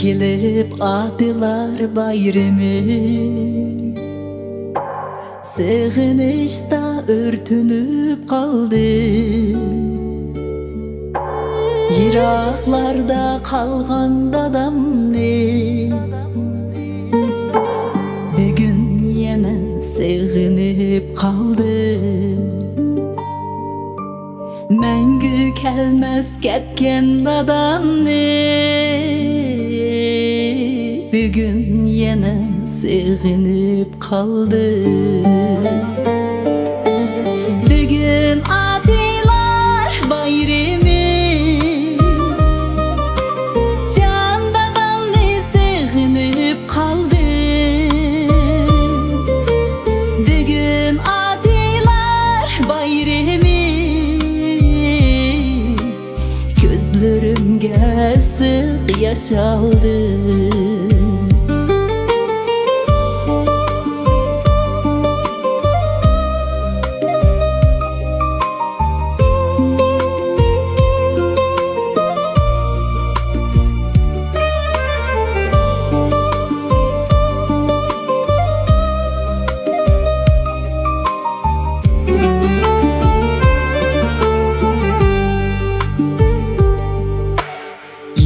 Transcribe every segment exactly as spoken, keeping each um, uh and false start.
كېلىپ ئاتىلار بايرىمى، سېغىنىشتا ئۆرتىنىپ قالدى. يىراقلاردا قالغان دادامنى بۈگۈن يەنە سېغىنىپ قالدىم. مەڭگۈ كەلمەس كەتكەن دادامنى بۈگۈن يەنە سېغىنىپ قالدىم. بۈگۈن ئاتىلار بايرىمى، جان دادامنى سېغىنىپ قالدىم. بۈگۈن ئاتىلار بايرىمى، كۆزلىرىمگە ئىسسىق ياش ئالدىم.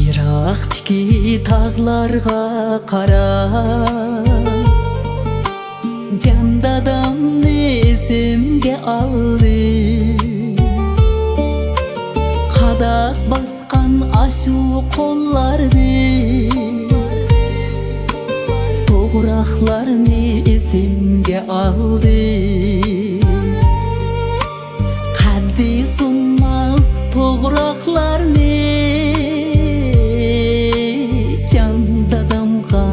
يىراقتىكى تاغلارغا قاراپ، جان دادامنى ئېسىمگە ئالدىم. قاداق باسقان ئاشۇ قوللارنى، توغراقلارنى ئېسىمگە ئالدىم. قەددى سۇنماس توغراقلارنى جان دادامغا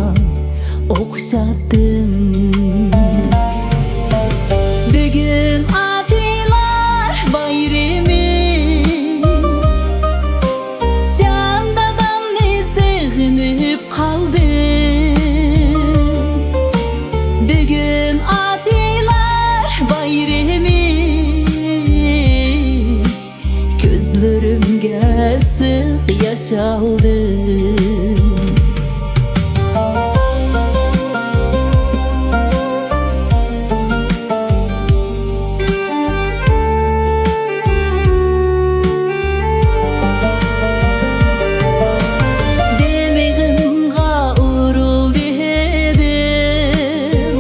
ئوخشاتتىم. بۈگۈن ئاتىلار بايرىمى، جان دادامنى سېغىنىپ قالدىم. بۈگۈن ئاتىلار بايرىمى، كۆزلىرىمگە ئىسسىق ياش ئالدىم. دىمىغىمغا ئۇرۇلدى دېدىم،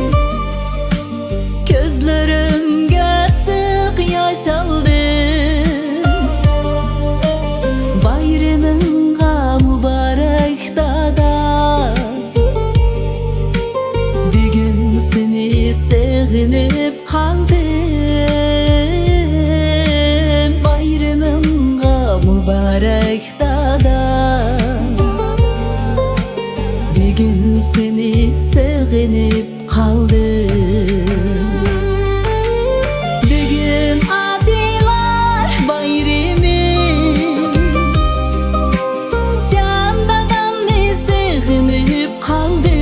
كۆزلىرىمگە ئىسسىق ياش ئالدىم. بايرىمىڭغا مۇبارەك دادا، بۈگۈن سېنى سېغىنىپ قالدىم. بايرىمىڭغا مۇبارەك دادا، بۈگۈن سېنى سېغىنىپ قالدىم. بۈگۈن ئاتىلار بايرىمى، جان دادامنى سېغىنىپ قالدىم.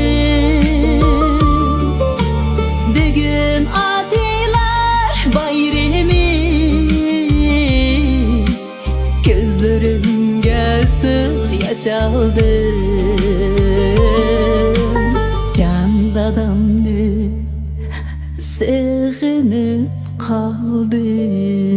بۈگۈن ئاتىلار بايرىمى، كۆزلىرىمگە ئىسسىق ياش ئالدىم. جان دادامنى سېغىنىپ قالدىم.